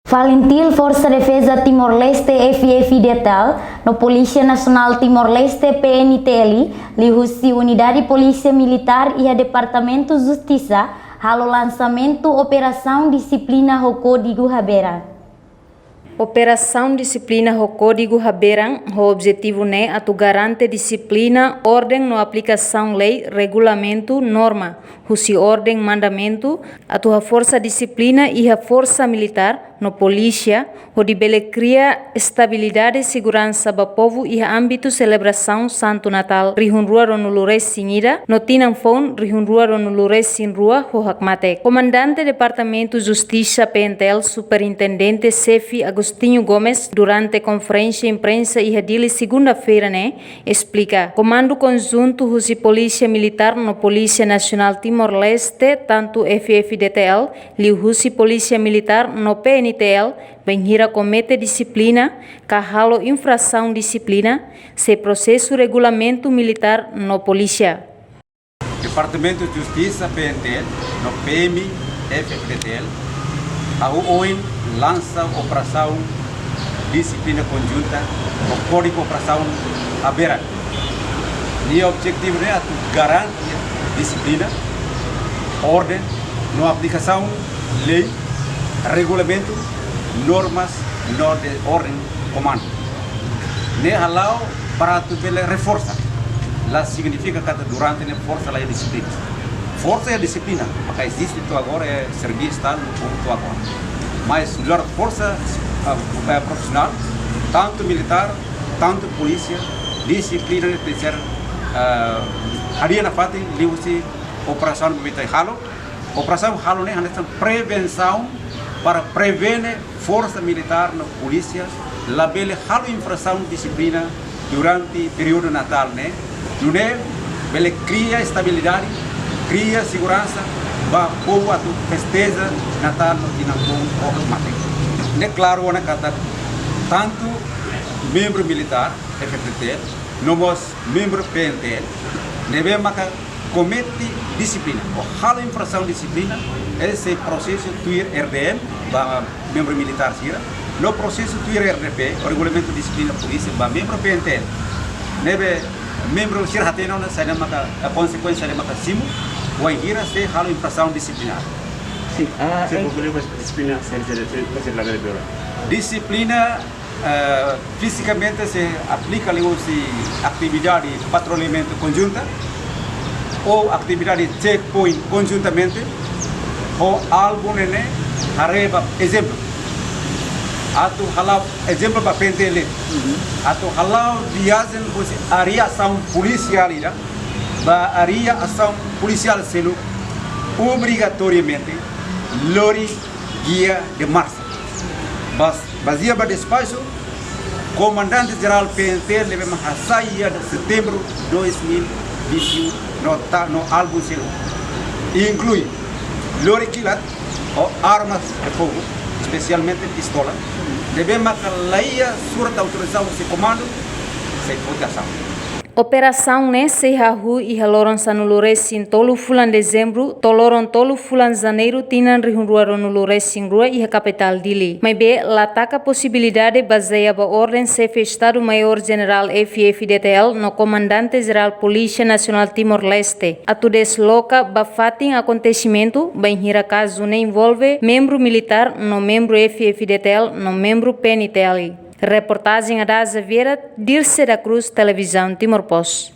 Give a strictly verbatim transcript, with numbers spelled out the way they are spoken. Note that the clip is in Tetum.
FALINTIL, Forsa Defeza Timor-Leste, F-FDTL, no Polísia Nasionál Timor-Leste, P N T L, liuhusi Unidade Polísia Militár iha Departamentu Justisa, halo lansamentu operasaun dixiplina ho kódigu haberan. Operasaun dixiplina ho kódigu haberan, ho objetivu ne'e atu garante dixiplina, orden no aplikasaun lei, regulamentu, norma, husi orden, mandamentu, atu haforsa dixiplina iha forsa militár no polísia, hodi bele kria estabilidade, seguransa ba povu iha ámbitu selebrasaun Santu Natál rihun rua ruanulu resin ida, no tinan foun rihun rua ruanulu resin rua ho hakmatek. Komandante Departamentu Justisa, P N T L, Superintendente Xefe Agostinho Gomes, durante konferénsia imprensa iha Dili segunda-feira ne'e, esplika, Komandu Konjuntu husi Polísia Militár no Polísia Nasionál Timor-Leste, tantu F-FDTL, liuhusi Polísia Militár no P N T L, bainhira komete dixiplina ka halo infrasaun dixiplina, sei prosesu regulamentu militár no polísia. Departamentu Justisa, P N T L, no P M F-FDTL, hahú ohin lansa operasaun dixiplina konjunta, no kódigu operasaun haberan. Nia objetivu ne'e atu garante dixiplina, orden, no aplikasaun lei, regulamentu, normas, no de orden komandu. Ne'e hala'o para atu bele reforsa. La signifika katak durante ne'e forsa la iha dixiplina. Forsa iha dixiplina, maka eziste to'o agora, eh, serbisu Estadu to'o agora. Mas nu'udar forsa, ah, eh, profisionál, tantu militár, tantu polísia, dixiplina ne'e tenke ser, ah, harii nafatin liuhusi operasaun ne'ebé ita halo. Operasaun halo ne'e hanesan prevensaun para prevene forsa militár no polísia labele halo infrasaun dixiplina durante períodu Natál ne'e, nune'e bele kria estabilidade, kria seguransa ba povu atu festeja Natál no tinan foun ho hakmatek. Ne'e klaru ona katak tantu membru militár, F-FDTL, no mós membru P N T L, ne'ebé maka komete dixiplina ou halo infrasaun dixiplina, sei prosesu tuir R D M ba membru militár sira, no prosesu tuir R D P, ou Regulamentu Dixiplina Polísia, ba membru P N T L. Ne'ebé membru sira hatene ona saida maka, a konsekuénsia saida maka simu wainhira sei halo infrasaun dixiplinár. Sin, ah, sei, eh, problema dixiplina, sei, sei, sei, sei, sei, sei, sei, dixiplina, eh, fizikamente sei aplika liuhusi atividade patrulhamentu konjunta ou atividade checkpoint konjuntamente ho alvu ne'e haree ba ezemplu. Atu hala'o ezemplu ba P N T L. Mhm. Atu hala'o viajen husi área asaun polisiál ida ba área asaun polisiál seluk, obrigatoriamente lori guia de marcha. Bas-, bazeia ba despaxu Komandante Jerál P N T L ne'ebé mak hasai iha Setembru dois mil e vinte e um no ta-, no alvu seluk, inklui lori kilat ou armas de fogo, espesialmente pistola, ne'ebé maka la iha surat autorizasaun husi komandu, sei foti asaun. Operasaun ne'e sei hahú iha loron sanulu resin tolu fulan Dezembru, to'o loron tolu fulan Janeiru tinan rihun rua ruanulu resin rua iha kapitál Dili. Maibé la taka posibilidade bazeia ba orden Xefe Estadu Maiór Jenerál F-FDTL no Komandante Jerál Polísia Nasionál Timor-Leste atu desloka ba fatin akontesimentu, bainhira kazu ne'e envolve membru militár no membru F-FDTL no membru P N T L. Reportajen Adaza Vieira, Dirce da Cruz, Televizaun Timor Post.